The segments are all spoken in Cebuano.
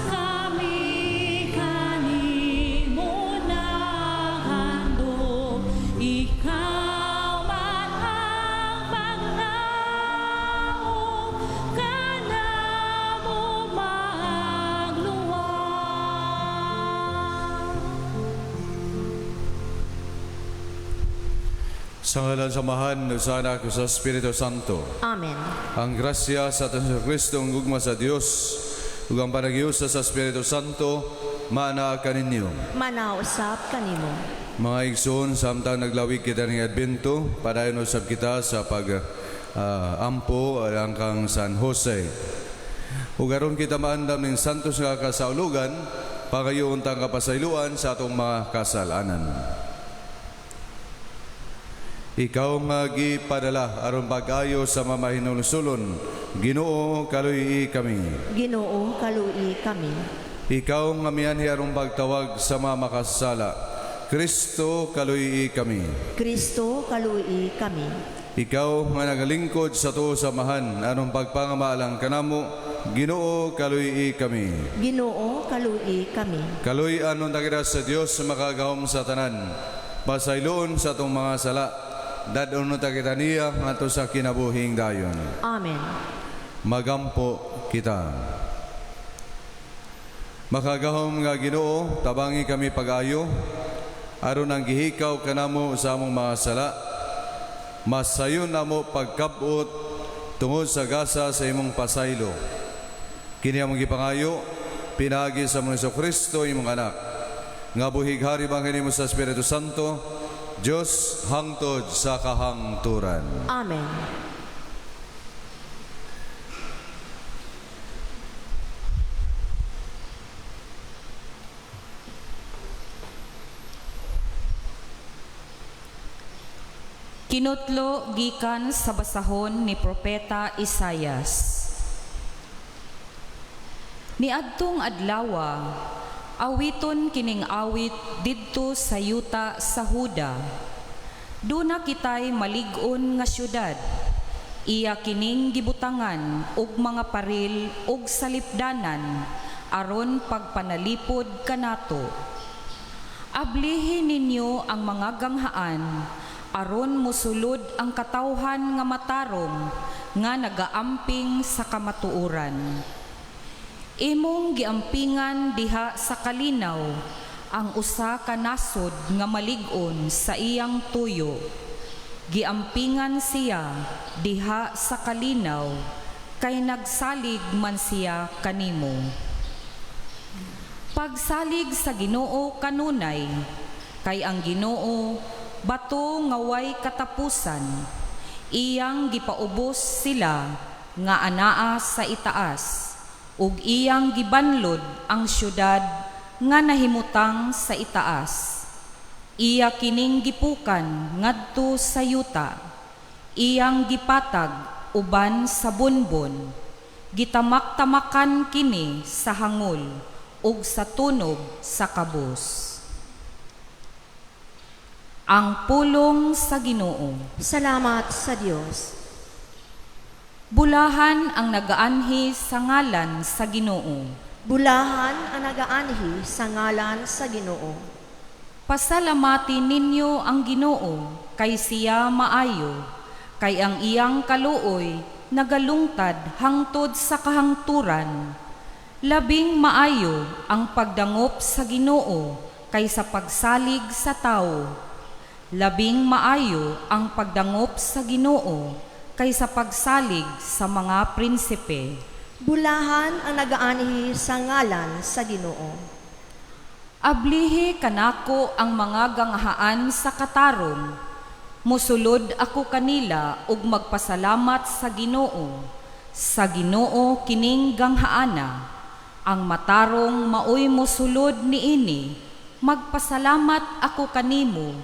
Kami kanimo naghandom, Ikaw man ang maglaom, Kanamo magluwas. Sa ngalan sa Amahan, ug sa Anak, ug sa Espiritu Santo. Amen. Ang grasya sa atong sa Kristo, ang gugma sa Dios, ug ang panagiusa sa Espiritu Santo, maana kaninyo. Manausap kanimo. Mga igsoon, samtang naglawig kita ng Adbento, padayon usab kita sa pag ampo ang kang San Jose. Ug aron kita maandam ning santos nga kasaulugan, pagayon tang kapasayloan sa atong mga kasalanan. Ikaw nga gipadala aron pag-ayo sa mamahinulsulon, Ginoo, kaluy kami. Ginoo, kaluoy kami. Ikaw nga mianhi aron pagtawag sa mga makasala, Kristo, kaluy kami. Kristo, kaluoy kami. Ikaw nga nagalingkod sa tuo samahan aron pagpangamaalang kanamo, Ginoo, kaluy kami. Ginoo, kaluoy kami. Kaluy anon kita sa Dios makagahom sa tanan. Pasayloon sa atong mga sala. Dadon ta kita niya ngadto sa kinabuhing dayon. Amen. Magampo kita. Makagahom nga Ginoo, tabangi kami pag-ayo aron ang gihikaw kanamo sa among mga sala. Masayon namo pagkabot tungod sa gasa sa imong pasaylo. Kini among gipangayo pinaagi sa among Kristo imong anak. Nga buhig hari bangin nimo sa Espiritu Santo, Dios hangtod sa kahangturan. Amen. Kinutlo gikan sa basahon ni Propeta Isayas. Niadtong adlawa, awiton kining awit didto sa yuta sa Huda. Duna kitay malig-on nga syudad. Iya kining gibutangan og mga paril og salipdanan aron pagpanalipod kanato. Ablihi ninyo ang mga ganghaan aron mosulod ang katawhan nga matarong nga nagaamping sa kamatuoran. Imong giampingan diha sa kalinaw ang usa ka nasod nga malig-on sa iyang tuyo. Giampingan siya diha sa kalinaw kay nagsalig man siya kanimo. Pagsalig sa Ginoo kanunay, kay ang Ginoo bato nga way katapusan. Iyang gipaubos sila nga anaa sa itaas, ug iyang gibanlod ang syudad nga nahimutang sa itaas. Iya kining gipukan ngadto sa yuta, iyang gipatag uban sa bunbon. Gitamak-tamakan kini sa hangol ug sa tunob sa kabus. Ang pulong sa Ginoo. Salamat sa Dios. Bulahan ang nagaanhi sa ngalan sa Ginoo. Bulahan ang nagaanhi sa ngalan sa Ginoo. Pasalamati ninyo ang Ginoo kay siya maayo, kay ang iyang kaluoy nagalungtad hangtod sa kahangturan. Labing maayo ang pagdangop sa Ginoo kaysa pagsalig sa tawo. Labing maayo ang pagdangop sa Ginoo kaysa pagsalig sa mga prinsipe. Bulahan ang nagaanhi sa ngalan sa Ginoo. Ablihi kanako ang mga ganghaan sa katarong. Musulod ako kanila ug magpasalamat sa Ginoo. Sa Ginoo kining ganghaana. Ang matarong maoy mosulod niini. Magpasalamat ako kanimo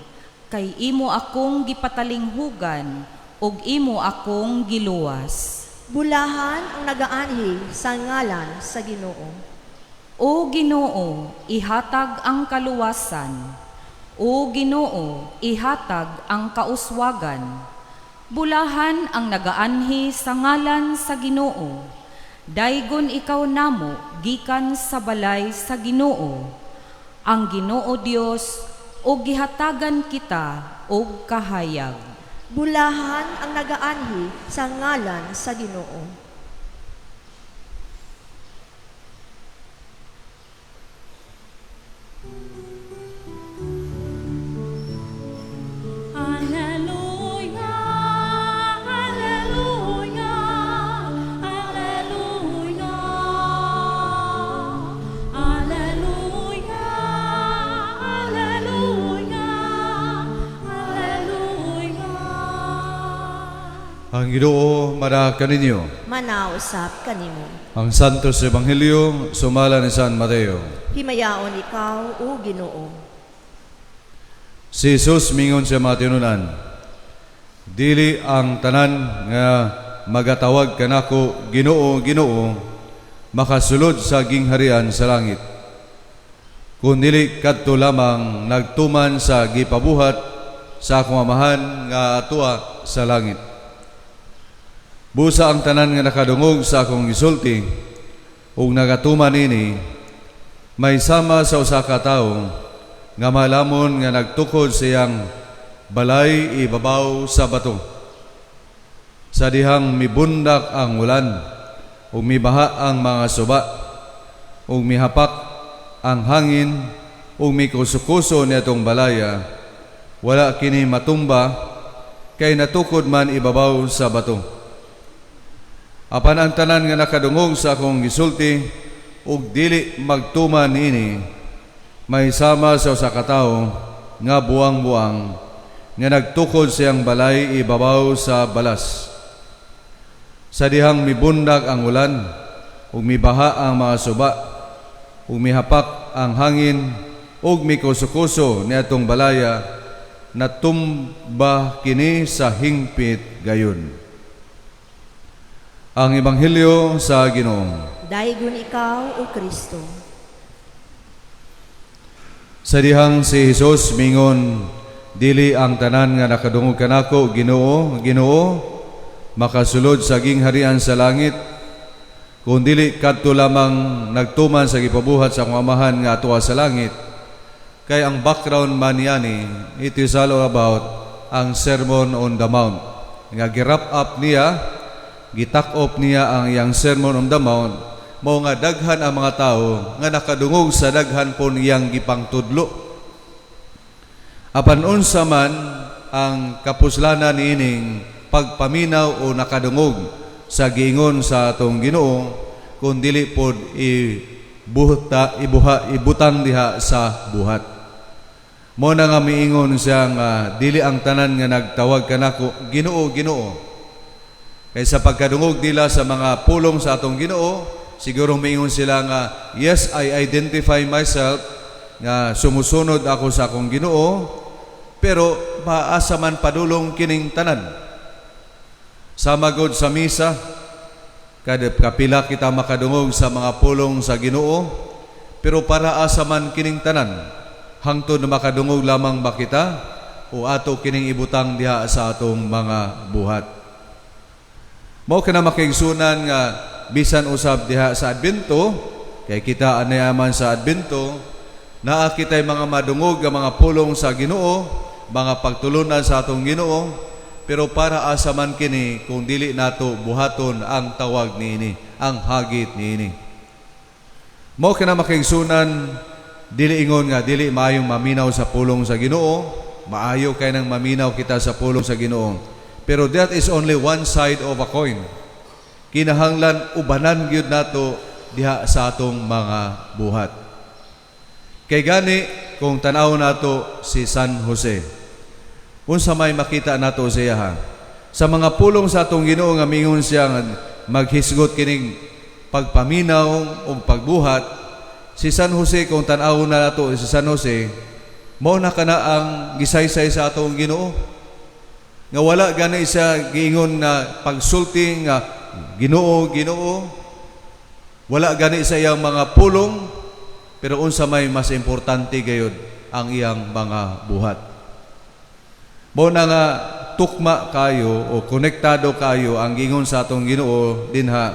kay imo akong gipatalinghugan ug imo akong giluwas. Bulahan ang nagaanhi sa ngalan sa Ginoo. O Ginoo, ihatag ang kaluwasan. O Ginoo, ihatag ang kauswagan. Bulahan ang nagaanhi sa ngalan sa Ginoo. Daygon ikaw namo gikan sa balay sa Ginoo, ang Ginoo Dios, ug gihatagan kita og kahayag. Bulahan ang nagaanhi sa ngalan sa Ginoo. Alleluia, Alleluia, Alleluia, Alleluia, Alleluia, Alleluia. Ang Ginoo maraa kaninyo. Manausap kanimo. Ang Santos Ebanghelyo sumala ni San Mateo. Himayaon ikaw, o Ginoo. Si Jesus mingon sa mga tinunan, "Dili ang tanan nga magatawag kanako Ginoo, Ginoo, makasulod sa gingharian sa langit. Kun dili kadto lamang nagtuman sa gipabuhat sa akong Amahan nga atua sa langit. Busa ang tanan nga nakadungog sa akong gisulti ug nagatuman ini, may sama sa usa ka tawo nga malamon nga nagtukod sa iyang balay ibabaw sa bato. Sa dihang mibundak ang ulan ug mibaha ang mga suba ug mihapak ang hangin ug mikusukuso niadtong balaya, wala kini matumba kay natukod man ibabaw sa bato. Apan ang tanan nga nakadungog sa akong gisulti ug dili magtuman niini, may sama sa usa ka tawo nga buang-buang nga nagtukod siyang balay ibabaw sa balas. Sa dihang mibundak ang ulan ug mibaha ang mga suba ug mihapak ang hangin ug mikusukuso niadtong balaya, natumba kini sa hingpit gayon." Ang Ebanghelyo sa Ginoo. Daygon ikaw, O Kristo. Sa dihang si Jesus mingon, "Dili ang tanan nga nakadungog kanako, Ginoo, Ginoo, makasulod sa gingharian sa langit, kun dili kadto lamang nagtuman sa gipabuhat sa akong Amahan nga atua sa langit." Kay ang background man yani, it is all about ang Sermon on the Mount. Nga gi-wrap up niya, gitak-op niya ang iyang Sermon on the Mount, mao nga daghan ang mga tao nga nakadungog sa daghan po niyang gipangtudlo. Apan unsa man ang kapuslanan niining pagpaminaw o nakadungog sa giingon sa atong Ginoo kung dili pod ibuta, ibuha, ibutang diha sa buhat? Mao na nga miingon siya nga dili ang tanan nga nagtawag kanako Ginoo, Ginoo. Kay sa pagkadungog nila sa mga pulong sa atong Ginoo, siguro miingon sila nga, "Yes, I identify myself nga sumusunod ako sa akong Ginoo," pero maasa man padulong kining tanan? Sama gud sa misa, kada kapila kita makadungog sa mga pulong sa Ginoo, pero para asa man kining tanan? Hangtod na makadungog lamang ba kita o ato kining ibutang diha sa atong mga buhat? Mao kana, mga kaigsuonan, nga bisan usab diha sa Adbento, kay kita anay man sa Adbento, naa kitay mga madungog nga mga pulong sa Ginoo, mga pagtulunan sa atong Ginoo, pero para asa man kini kung dili nato buhaton ang tawag niini, ang hagit niini? Mao kana, mga kaigsuonan, dili ingon nga dili maayong maminaw sa pulong sa Ginoo, maayo kay nang maminaw kita sa pulong sa Ginoo. Pero that is only one side of a coin. Kinahanglan ubanan gyud nato diha sa atong mga buhat. Kay gani kung tan-aw nato si San Jose, unsa may makita nato siya ha? Sa mga pulong sa atong Ginoo nga mingon siya nga maghisgot kining pagpaminaw o pagbuhat, si San Jose, kung tan-aw na nato si San Jose, mao na kana ang gisaysay sa atong Ginoo. Nga wala gani siya giingon na pagsulti nga Ginoo, Ginoo. Wala gani sa iyang mga pulong, pero unsa may mas importante gayud, ang iyang mga buhat. Mao na nga tukma kayo o konektado kayo ang gingon sa atong Ginoo dinha.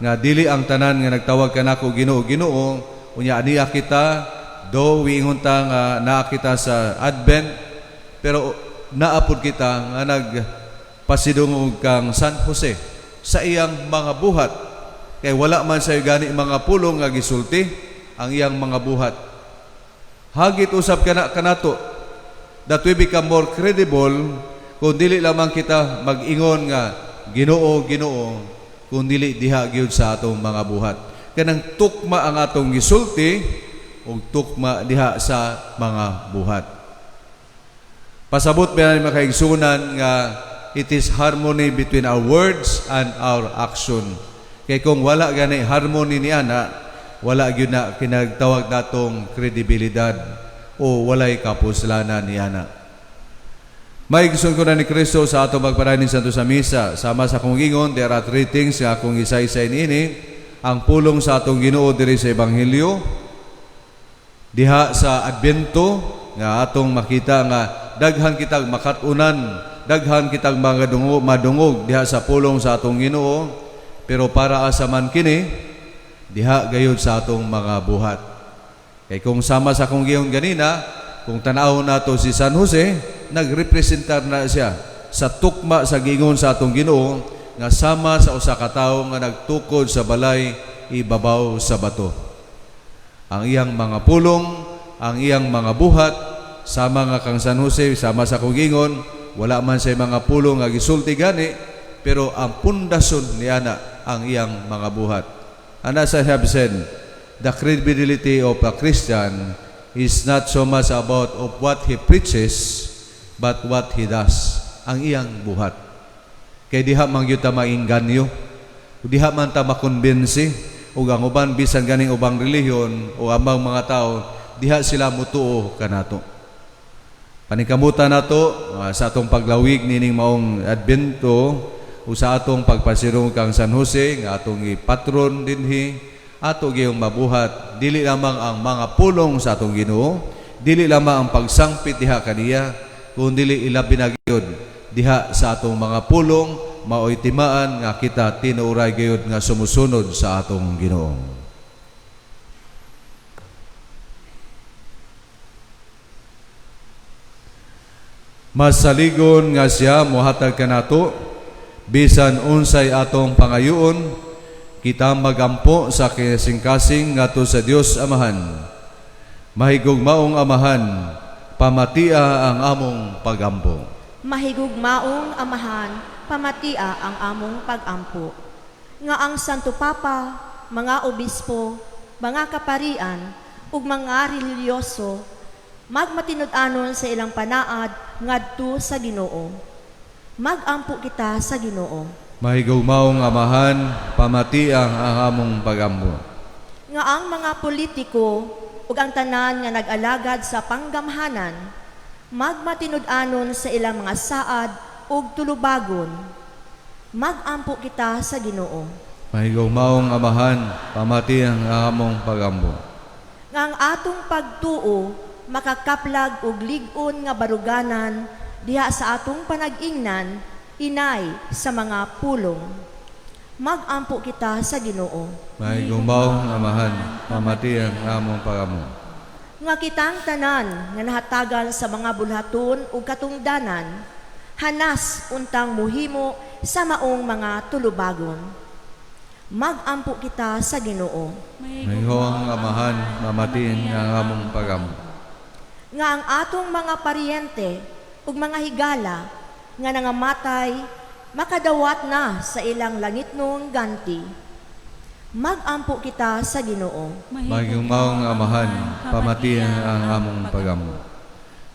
nga dili ang tanan nga nagtawag kanako Ginoo, Ginoo. Unya aniya kita do wiingon ta nga naa kita sa Advent, pero naapod kita nga nagpasidungog kang San Jose sa iyang mga buhat, kay wala man siya gani mga pulong nga gisulti, ang iyang mga buhat. Hagit usab kana kanato that we become more credible kung dili lamang kita mag-ingon nga Ginoo, Ginoo, kung dili diha gyud sa atong mga buhat. Kanang tukma ang atong gisulti ug tukma diha sa mga buhat. Pasabot ba mga kaigsunan nga it is harmony between our words and our action. Kay kung wala gani harmony ni ana, wala gyud na kinagtawag natong kredibilidad o walay kapuslanan ni ana. May gusto ko na ni Kristo sa atong pagpadayon sa sa misa. Sama sa akong ingon, there are three things nga akong isa-isa niini. Ang pulong sa atong Ginoo diri sa Ebanghelyo, diha sa Adbento nga atong makita nga daghan kitag makatunan, daghan kitag mga dungog, madungog diha sa pulong sa atong Ginoo, pero para asa man kini diha gayud sa atong mga buhat. Kay kung sama sa akong giingon ganina, kung tan-aw nato si San Jose, nagrepresentar na siya sa tukma sa giingon sa atong Ginoo nga sama sa usa ka tawo nga nagtukod sa balay ibabaw sa bato. Ang iyang mga pulong, ang iyang mga buhat, sama nga kang San Jose, sama sa akong giingon, wala man siya mga pulong nga gisulti gani, pero ang pundasyon niya na ang iyang mga buhat. And as I have said, the credibility of a Christian is not so much about of what he preaches, but what he does, ang iyang buhat. Kay diha man gyud ta maingganyo, diha man ta makonbensi, ug ang uban bisan ganing ubang relihiyon o amang mga tao, diha sila mutuo kanato. Paningkamutan nato sa atong paglawig nining maong Adbento o sa atong pagpasidungog kang San Jose nga atong ipatron dinhi, ato gayong mabuhat dili lamang ang mga pulong sa atong Ginoo, dili lamang ang pagsangpit diha kaniya, kun dili ilabi na gyud diha sa atong mga pulong, maoy timaan nga kita tinuoray gayud nga sumusunod sa atong Ginoo. Masaligon nga siya mohatag kanato bisan unsay atong pangayoon, kita magampo sa kasing-kasing ngadto sa Dios Amahan. Mahigugmaong Amahan, pamatia ang among pagampo. Mahigugmaong Amahan, pamatia ang among pagampo. Nga ang Santo Papa, mga obispo, mga kaparian, ug mga relihiyoso, magmatinud-anon sa ilang panaad ngadto sa Ginoo. Magampo kita sa Ginoo. Mahigugmaong Amahan, pamatia ang among pagampo. Nga ang mga politiko ug ang tanan nga nag-alagad sa panggamhanan, magmatinud-anon sa ilang mga saad ug tulubagon. Magampo kita sa Ginoo. Mahigugmaong Amahan, pamatia ang among pagampo. Nga ang atong pagtuo makakaplag og lig-on nga baruganan diha sa atong panag-ingnan, inay sa mga pulong. Magampo kita sa Ginoo. Mahigugmaong Amahan, pamatia ang among pagampo. Nga kitang tanan nga nahatagan sa mga bulhaton ug katungdanan, hanas untang muhimo sa maong mga tulubagon. Magampo kita sa Ginoo. Mahigugmaong Amahan, pamatiin ang among pagampo. Nga ang atong mga paryente ug mga higala nga nangamatay makadawat na sa ilang langitnong ganti. Magampo kita sa Ginoo. Mahigugmaong Amahan, pamatiin ang among pagampo.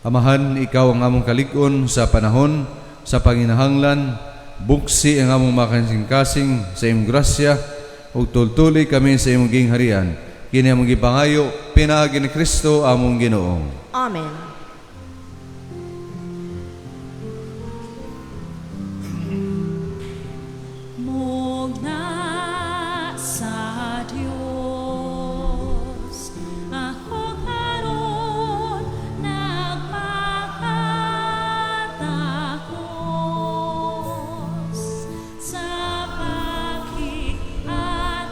Amahan, ikaw ang among kalig-on sa panahon, sa panginahanglan, buksi ang among makasing-kasing sa imong grasya, ug tultuli kami sa imong gingharian. Kini among gipangayo, pinaagi ni Kristo among Ginoo. Amen. Mugna sa Dios, ako karon nagpakatakos sa pakiaton.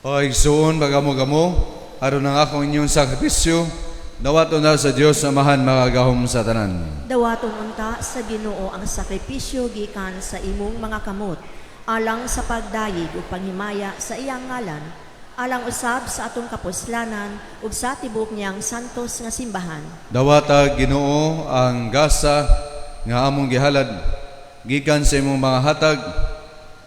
Pagsuon magamo-gamo aron ang akong inyong sakripisyo dawaton na sa Dios Amahan makagahom sa tanan. Dawaton unta sa Ginoo ang sakripisyo gikan sa imong mga kamot alang sa pagdayeg ug panghimaya sa iyang ngalan, alang usab sa atong kapuslanan ug sa tibuok niyang santos nga simbahan. Dawata Ginoo ang gasa nga among gihalad gikan sa imong mga hatag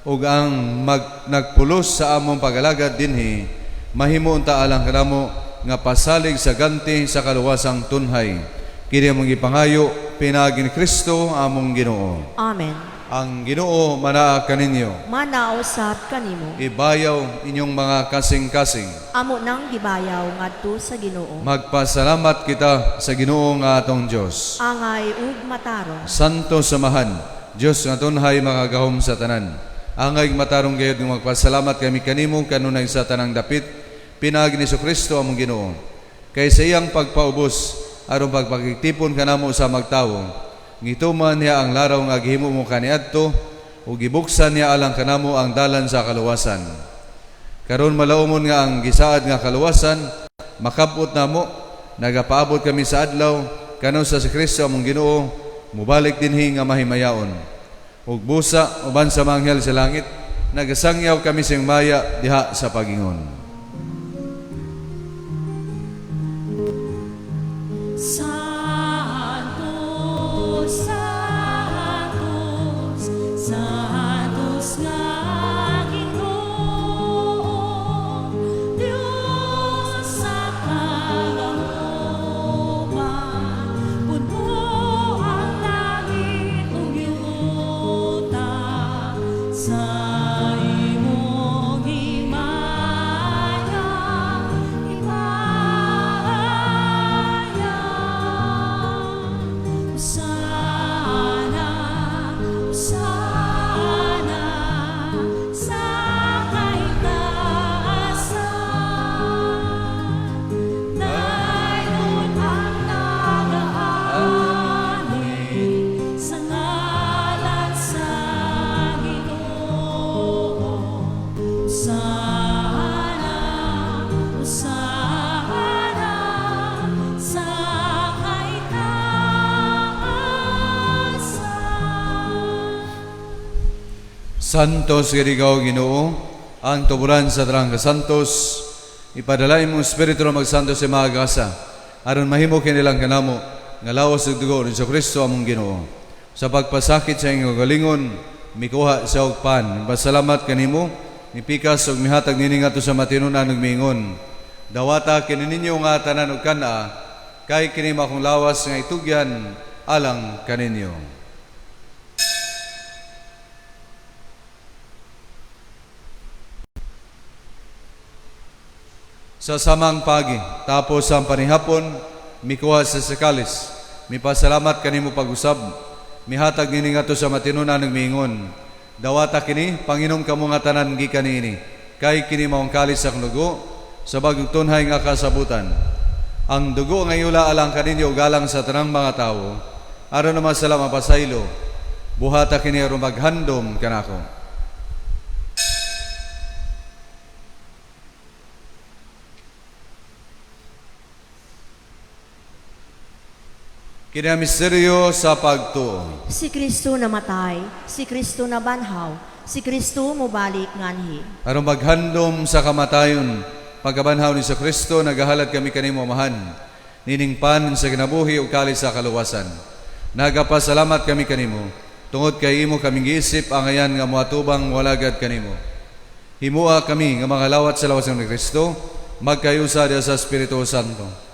ug ang nagpulos sa among pagalagad dinhi mahimo unta alang kanamo nga pasalig sa ganti sa kaluwasang tunhay. Kini among gipangayo pinaagi ni Kristo among Ginoo. Amen. Ang Ginoo manaa kaninyo. Manaa usab kanimo. Ibayaw inyong mga kasing-kasing. Amo nang gibayaw ngadto sa Ginoo. Magpasalamat kita sa Ginoo nga atong Dios. Angay ug matarong. Santo Samahan, Dios nga tunhay makagahom sa tanan. Angay matarong gayud nga magpasalamat kami kanimo kanunay sa tanang dapit pinaagi ni Kristo among Ginoo. Kay sa iyang pagpaubos aron pagpakigtipon kanamo sa magtawo, ngituman niya ang laraw nga gihimo mo kaniadto ug gibuksan niya alang kanamo ang dalan sa kaluwasan. Karon malaumon nga ang gisaad nga kaluwasan makabot namo, nagapaabot kami sa adlaw kanus-a si Kristo among Ginoo mubalik dinhi nga mahimayaon. Ug busa uban sa mga anghel sa langit nagasangyaw kami sa iyong maya diha sa pagingon. Santo, Santos, Santos nga Ginoo, Dios sa kagahoman, puno ang langit ug yuta sa imong himaya, himaya. Hosana, Hosana sa kaitaasan. Dayon ang nagaani sa ngalan sa Ginoo. Hosana, Hosana sa kaitaasan. Santos gid ikaw Ginoo, ang tuburan sa tanang kasantos. Ipadala imong Espiritu na magsantos sa mga gasa aron mahimo kinilang kanamo nga lawas ug dugo ni Kristo among Ginoo. Sa pagpasakit sa iyong kaugalingon, mikuha siya og pan. Pasalamat kanimo, mipikas ug mihatag nini ngadto sa matinunan ug miingon. Dawata kini ninyo nga tanan ug kan-a, kay kini akong lawas nga itugyan alang kaninyo. Sa samang pagi, tapos ang panihapon, mikuha sa sakalis, mipasalamat kanimo pag-usab, mihatag nini ngadto sa matinunan ug miingon. Dawata kini, panginom kamo nga tanan gikan niini, kay kini maong kalis sa akong dugo, sa bagong tunhay nga kasabutan. Ang dugo nga yula alang kaninyo ug alang sa tanang mga tawo, aron naman sila mapasaylo, buhata kini aron maghandom kanako. Kini ang misteryo sa pagtuo. Si Kristo namatay, si Kristo nabanhaw, si Kristo mobalik nganhi. Aron maghandom sa kamatayon, pagkabanhaw ni sa Kristo, nagahalad kami kanimo Amahan, nining pan sa kinabuhi ug kalis sa kaluwasan. Nagapasalamat kami kanimo, tungod kay imo kaming giisip ang ayan nga moatubang walagad kanimo. Himua kami nga mga lawat sa lawas ni Kristo, magkayusa diha sa Espiritu Santo.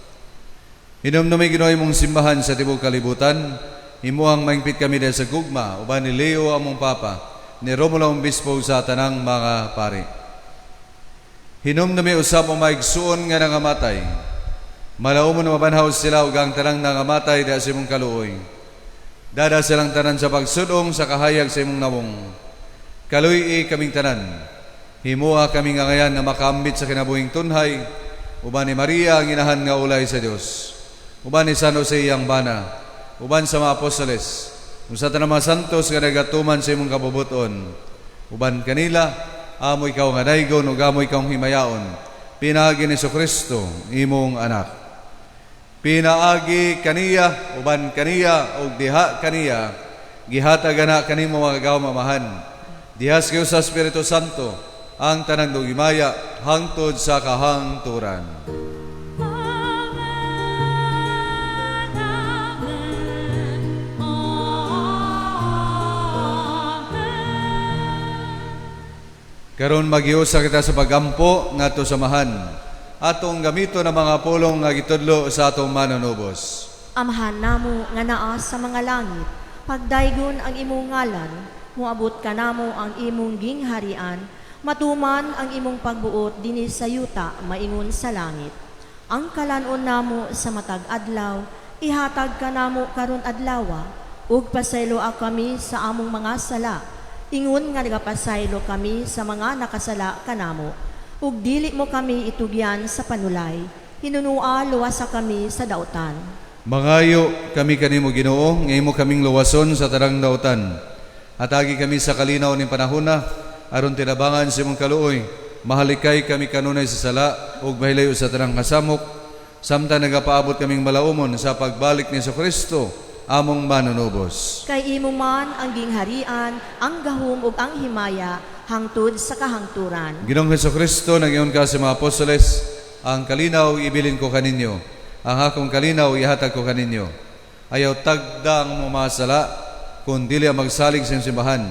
Hinumdumi Ginoo imong simbahan sa tibuok kalibutan, himuang maingpit kami diha sa gugma, uban ni Leo among Papa, ni Romulo among Bispo sa tanang mga pari. Hinumdumi usab ang maigsuon nga nangamatay. Malaumon na mabanhaw sila ug ang tanang nangamatay diha sa imong kaluoy. Dada silang tanan sa pagsudong sa kahayag sa imong nawong. Kaluy-i kaming tanan. Himua kami nga ngayan na makaambit sa kinabuhing tunhay, uban ni Maria ang inahan nga ulay sa Dios. Uban ni San Jose iyang bana, uban sa mga apostoles, ug sa tanang mga santos nga nagatuman sa imong kabubuton, uban kanila Amo ikaw nga daygon ug amo ikaw himayaon. Pinaagi ni Kristo, imong anak. Pinaagi kaniya, uban kaniya, ug diha kaniya, gihatag ana kanimo mga Amahan. Diha sa Espiritu Santo, ang tanang himaya hangtod sa kahangturan. Amen, Amen, Amen. Karon magiusa kita sa pagampo ngadto sa Amahan. Atong gamito na mga pulong nga gitudlo sa atong manunubos. Amahan namo nga naa sa mga langit, pagdaygon ang imong ngalan, moabot kanamo ang imong gingharian, matuman ang imong pagbuot dinhi sa yuta maingon sa langit. Ang kalanon namo sa matag adlaw, ihatag kanamo karon adlawa, ug pasayloa kami sa among mga sala, ingon nga nagapasaylo kami sa mga nakasala kanamo. Ug dili mo kami itugyan sa panulay, hinunua luwasa kami sa dautan. Mangayo kami kanimo Ginoo, nga imo kaming luwason sa tanang dautan. Hatagi kami sa kalinaw ning panahona, aron tinabangan sa imong kaluoy. Mahalikay kami kanunay sa sala ug mahilayo sa tanang kasamok, samtang nagapaabot kaming malaumon sa pagbalik ni Kristo, among manunubos. Kay imo man ang gingharian, ang gahom ug ang himaya hangtod sa kahangturan. Ginoong Hesukristo, nag-ingon ka sa mga apostoles, ang kalinaw ibilin ko kaninyo, ang akong kalinaw ihatag ko kaninyo. Ayaw tagda ang mga sala, kun dili ang magsalig sa imong simbahan.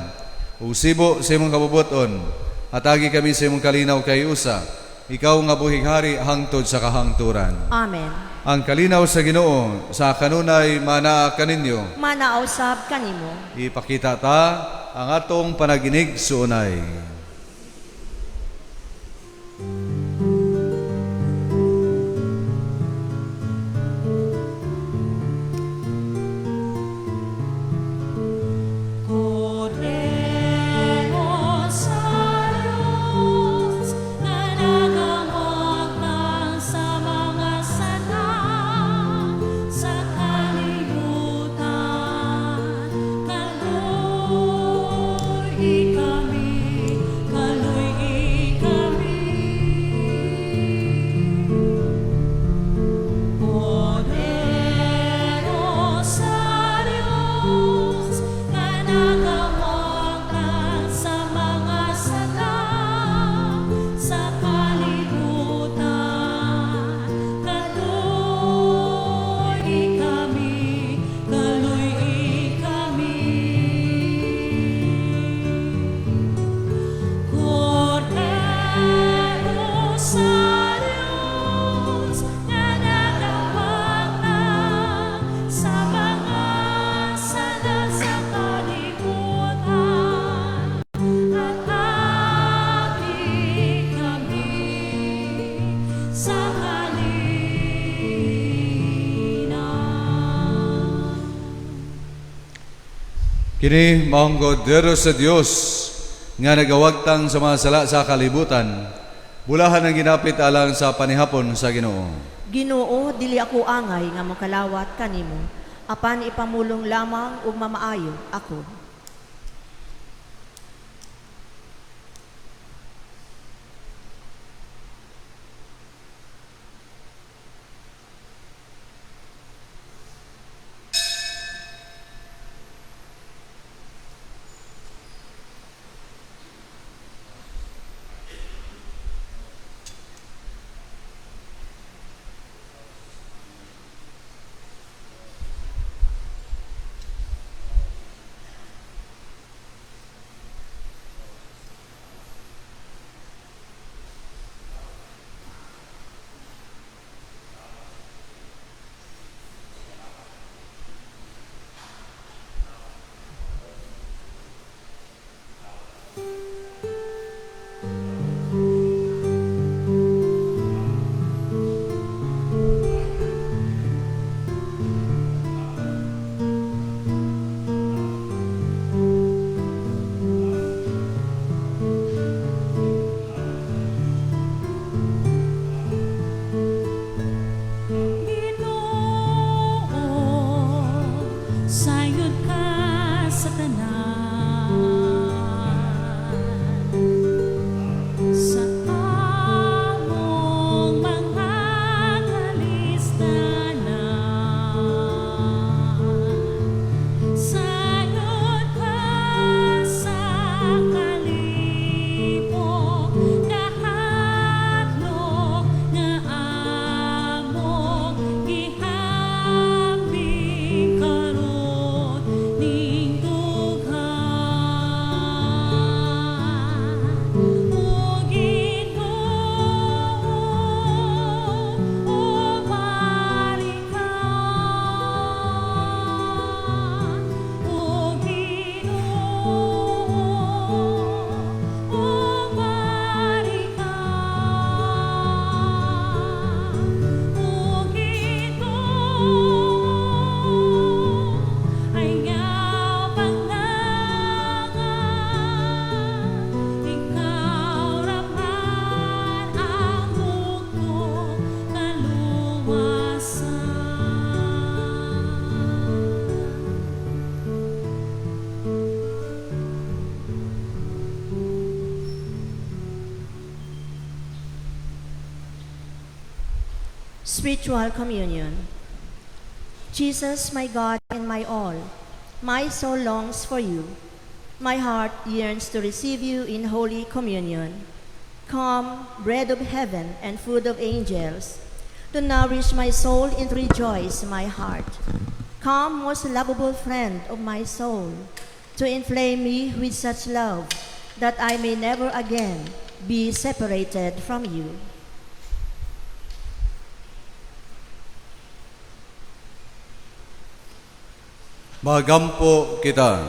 Ug sibo sa imong kabubuton, hatagi kami sa imong kalinaw kay usa, ikaw nga buhing hari hangtod sa kahangturan. Amen. Ang kalinaw sa Ginoo sa kanunay manaa kaninyo. Manaaw sab kanimo. Ipakita ta ang atong panaginig suunay. Kordero sa Diyos na nagawagtang sa mga sala sa kalibutan, kaluy kami, kaluy kami. Kordero sa Diyos na nagawagtang sa mga sala sa kalibutan, kaluy kami, kaluy kami. Kordero sa Diyos na nagawagtang sa mga sala sa kalibutan, hatagi kami sa kalinaw. Kini maong kordero sa Dios nga nagawagtang sa mga sala sa kalibutan, bulahan ang ginapit alang sa panihapon sa Ginoo. Ginoo, dili ako angay nga mokalawat kanimo, apan ipamulong lamang ug mamaayo ako. Spiritual Communion. Jesus, my God and my all, my soul longs for you. My heart yearns to receive you in Holy Communion. Come, bread of heaven and food of angels, to nourish my soul and rejoice my heart. Come, most lovable friend of my soul, to inflame me with such love that I may never again be separated from you. Magampo kita.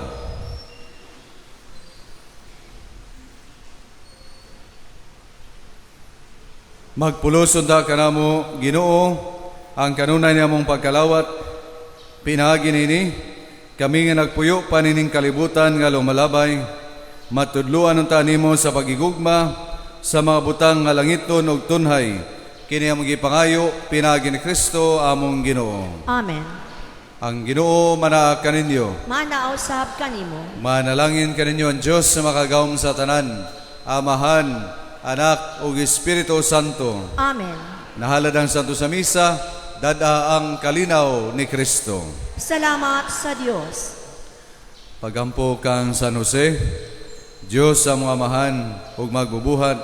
Magpulos unta kanamo, Ginoo, ang kanunay namong pagkalawat. Pinaagi nini kami nga nagpuyo pa nining kalibutan nga lumalabay, matudluan unta nimo sa pagigugma sa mga butang nga langiton ug tunhay. Kini among gipangayo pinaagi ni Kristo among Ginoo. Amen. Ang Ginoo manaa kaninyo. Manaa usab kanimo. Manalangin kaninyo ang Dios sa makagawom sa tanan, Amahan, Anak ug Espiritu Santo. Amen. Nahalad ang Santo sa Misa, dad-a ang kalinaw ni Kristo. Salamat sa Dios. Pagampo kang San Jose, Dios sa mga amahan ug magbubuhat,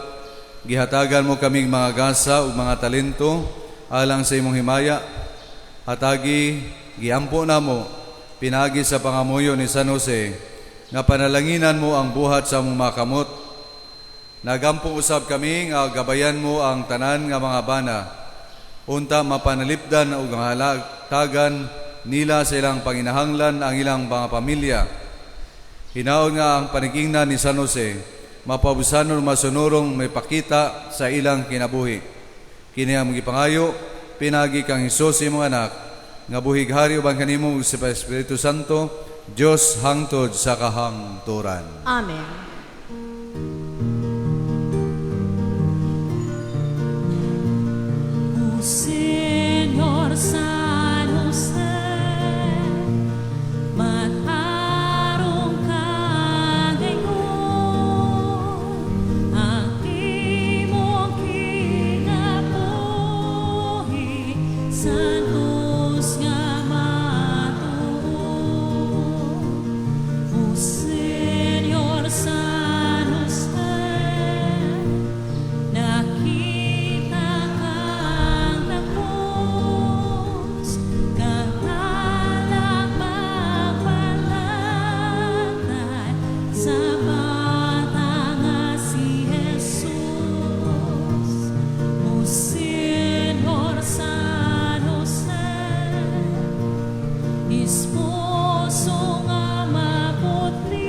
gihatagan mo kaming mga gasa ug mga talento alang sa imong himaya. Hatagi, giampo namo, pinaagi sa pangamuyo ni San Jose, nga panalanginan mo ang buhat sa among mga kamot. Nagampo usab kami nga gabayan mo ang tanan nga mga bana, unta mapanalipdan ug halatagan nila sa ilang panginahanglan ang ilang mga pamilya. Hinaon nga ang panigingnan ni San Jose, mapabusanon masunurong may pakita sa ilang kinabuhi. Kini ang gipangayo, pinagi kang Hesus imong anak, nga buhig hari uban kanimo ug sa Espiritu Santo, Dios hangtod sa kahangturan. Amen. O Señor San Jose, matarong ka ngayon, ang imong kinabuhi, santos nga matuod. O Señor San Jose, nakita kang takos, kang alak magpalantay sa bata nga si Jesus. O Señor San Jose, esposo nga maputli,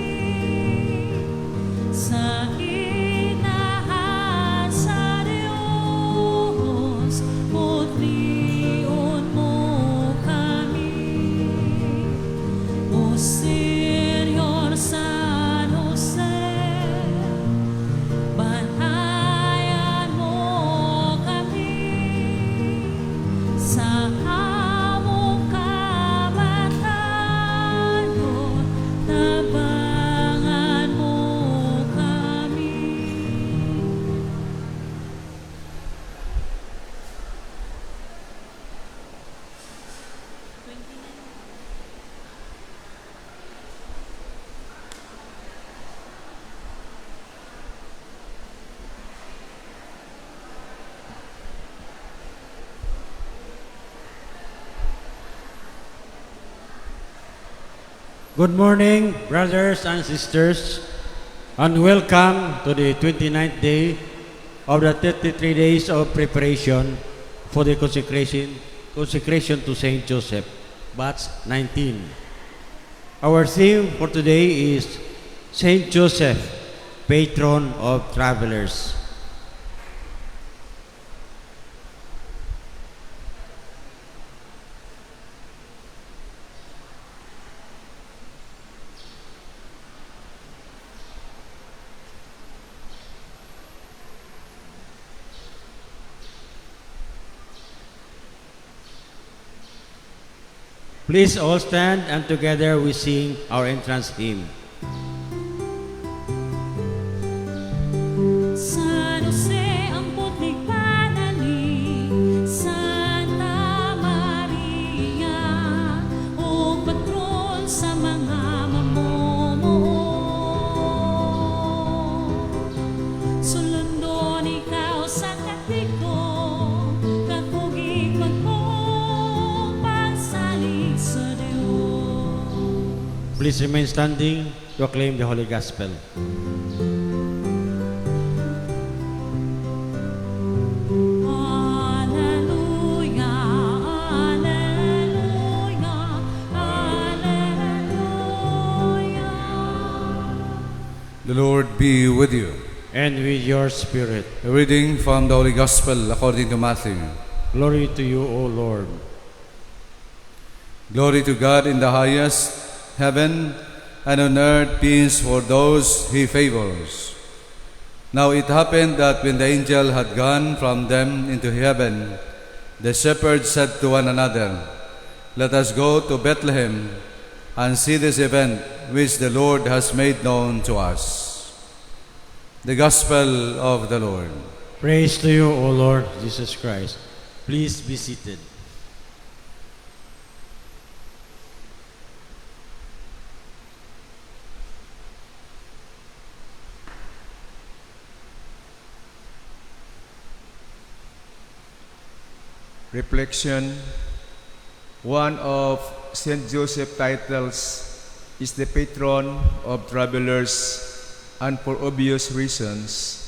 sa inahan sa Dios, putlion mo kami. O Señor San Jose, bantayan mo kami sa among kamatayon, tabangan mo kami. Good morning, brothers and sisters, and welcome to the 29th day of the 33 days of preparation for the consecration to Saint Joseph, batch 19. Our theme for today is Saint Joseph, patron of travelers. Please all stand and together we sing our entrance hymn. San Jose ang putlig panalig, San Please remain standing to acclaim the Holy Gospel. Alleluia, Alleluia, Alleluia. The Lord be with you. And with your spirit. A reading from the Holy Gospel according to Matthew. Glory to you, O Lord. Glory to God in the highest heaven, and on earth peace for those he favors. Now it happened that when the angel had gone from them into heaven, the shepherds said to one another, "Let us go to Bethlehem and see this event which the Lord has made known to us." The Gospel of the Lord. Praise to you, O Lord Jesus Christ. Please be seated. Reflection. One of St. Joseph's titles is the patron of travelers, and for obvious reasons,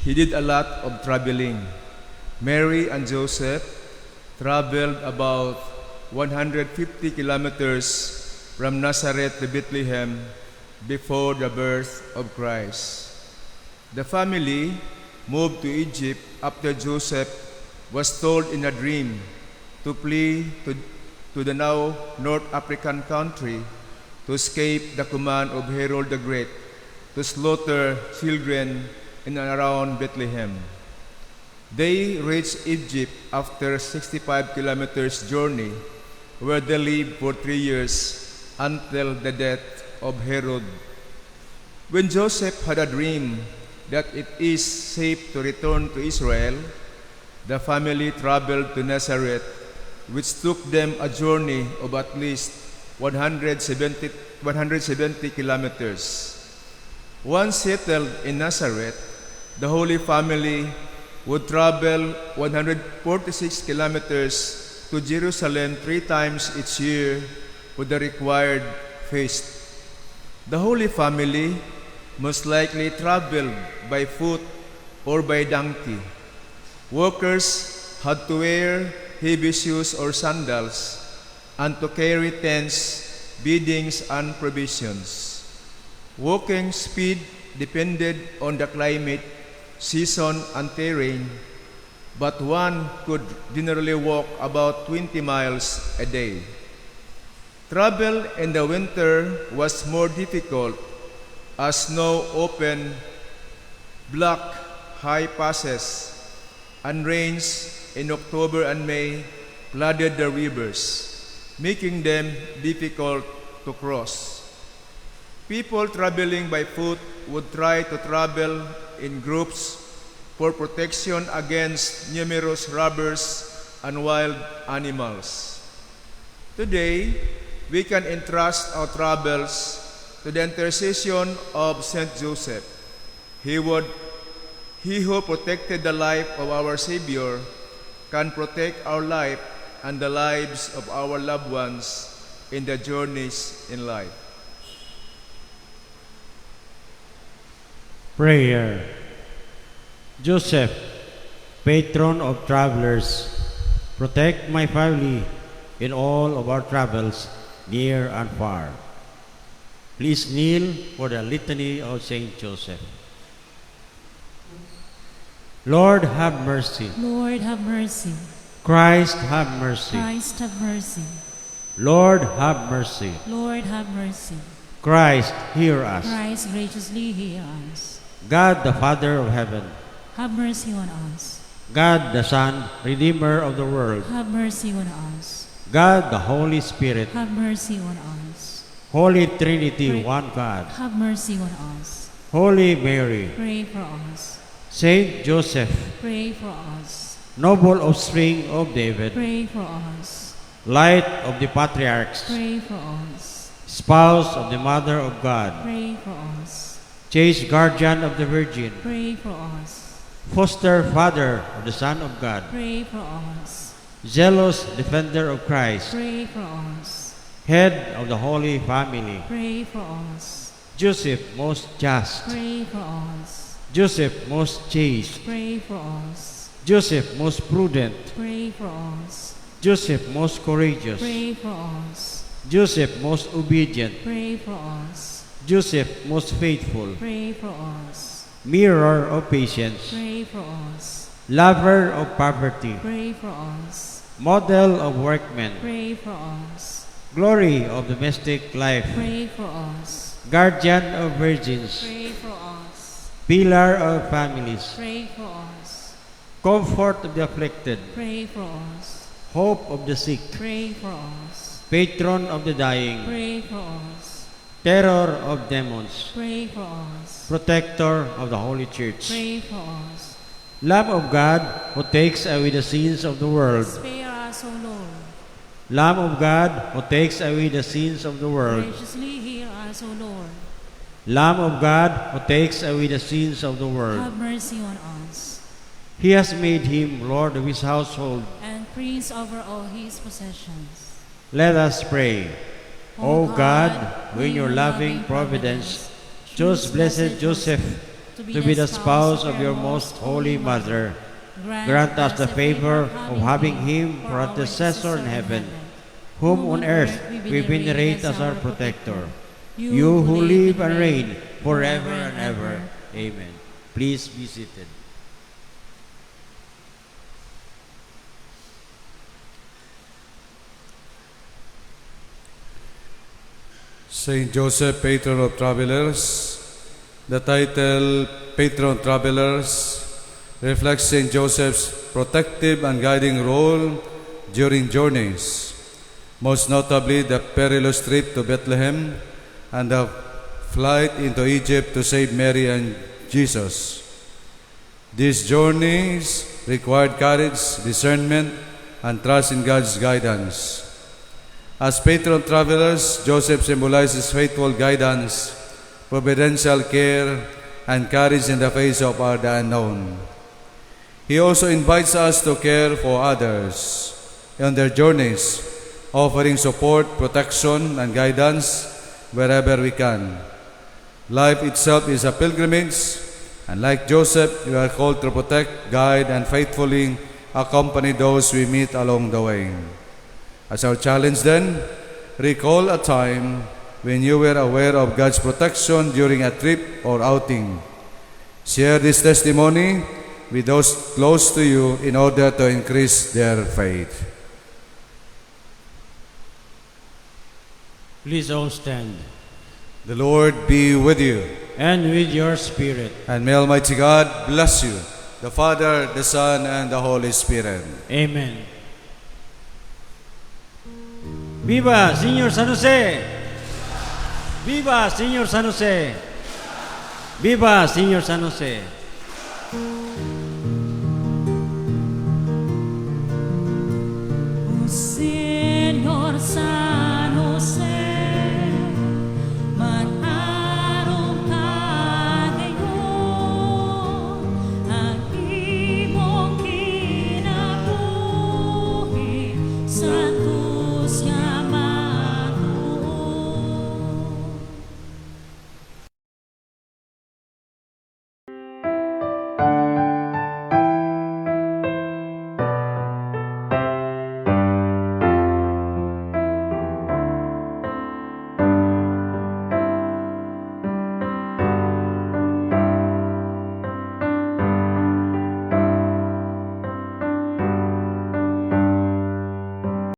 he did a lot of traveling. Mary and Joseph traveled about 150 kilometers from Nazareth to Bethlehem before the birth of Christ. The family moved to Egypt after Joseph was told in a dream to flee to the now North African country to escape the command of Herod the Great to slaughter children in and around Bethlehem. They reached Egypt after 65 kilometers journey, where they lived for 3 years until the death of Herod. When Joseph had a dream that it is safe to return to Israel, the family traveled to Nazareth, which took them a journey of at least 170 kilometers. Once settled in Nazareth, the Holy Family would travel 146 kilometers to Jerusalem 3 times each year for the required feast. The Holy Family most likely traveled by foot or by donkey. Workers had to wear heavy shoes or sandals and to carry tents, beddings, and provisions. Walking speed depended on the climate, season, and terrain, but one could generally walk about 20 miles a day. Travel in the winter was more difficult as snow opened black high passes and rains in October and May flooded the rivers, making them difficult to cross. People traveling by foot would try to travel in groups for protection against numerous robbers and wild animals. Today, we can entrust our travels to the intercession of Saint Joseph. He who protected the life of our Savior can protect our life and the lives of our loved ones in the journeys in life. Prayer. Joseph, patron of travelers, protect my family in all of our travels, near and far. Please kneel for the Litany of Saint Joseph. Lord, have mercy. Lord, have mercy. Christ, have mercy. Christ, have mercy. Lord, have mercy. Lord, have mercy. Christ, hear us. Christ, graciously hear us. God, the Father of heaven. Have mercy on us. God, the Son, Redeemer of the world. Have mercy on us. God, the Holy Spirit. Have mercy on us. Holy Trinity, Pray. one God. Have mercy on us. Holy Mary. Pray for us. Saint Joseph. Pray for us. Noble offspring of David. Pray for us. Light of the patriarchs. Pray for us. Spouse of the Mother of God. Pray for us. Chaste guardian of the Virgin. Pray for us. Foster father of the Son of God. Pray for us. Zealous defender of Christ. Pray for us. Head of the Holy Family, Pray for us. Joseph most just, Pray for us. Joseph most chaste, Pray for us. Joseph most prudent, Pray for us. Joseph most courageous, Pray for us. Joseph most obedient, Pray for us. Joseph most faithful, Pray for us. Mirror of patience, Pray for us. Lover of poverty, Pray for us. Model of workmen, Pray for us. Glory of domestic life, Pray for us. Guardian of virgins, Pray for us. Pillar of families, Pray for us. Comfort of the afflicted, Pray for us. Hope of the sick, Pray for us. Patron of the dying, Pray for us. Terror of demons, Pray for us. Protector of the Holy Church, Pray for us. Lamb of God, who takes away the sins of the world, Spare us, O Lord. Lamb of God, who takes away the sins of the world, Graciously hear us, O Lord. Lamb of God, who takes away the sins of the world. Have mercy on us. He has made him Lord of his household. And prince over all his possessions. Let us pray. O God, who in your loving providence chose blessed Joseph to be the spouse of your most holy mother, grant us the favor of having him for antecessor in heaven, whom on earth we venerate as our protector. You who live and reign forever and ever. Amen. Please be seated. Saint Joseph, patron of travelers. The title Patron Travelers reflects Saint Joseph's protective and guiding role during journeys, most notably the perilous trip to Bethlehem and the flight into Egypt to save Mary and Jesus. These journeys required courage, discernment, and trust in God's guidance. As patron travelers, Joseph symbolizes faithful guidance, providential care, and courage in the face of the unknown. He also invites us to care for others on their journeys, offering support, protection, and guidance wherever we can. Life itself is a pilgrimage, and like Joseph, we are called to protect, guide, and faithfully accompany those we meet along the way. As our challenge then, recall a time when you were aware of God's protection during a trip or outing. Share this testimony with those close to you in order to increase their faith. Please all stand. The Lord be with you. And with your spirit. And may Almighty God bless you, the Father, the Son, and the Holy Spirit. Amen. Viva Señor San Jose! Viva Señor San Jose! Viva Señor San Jose! O Señor San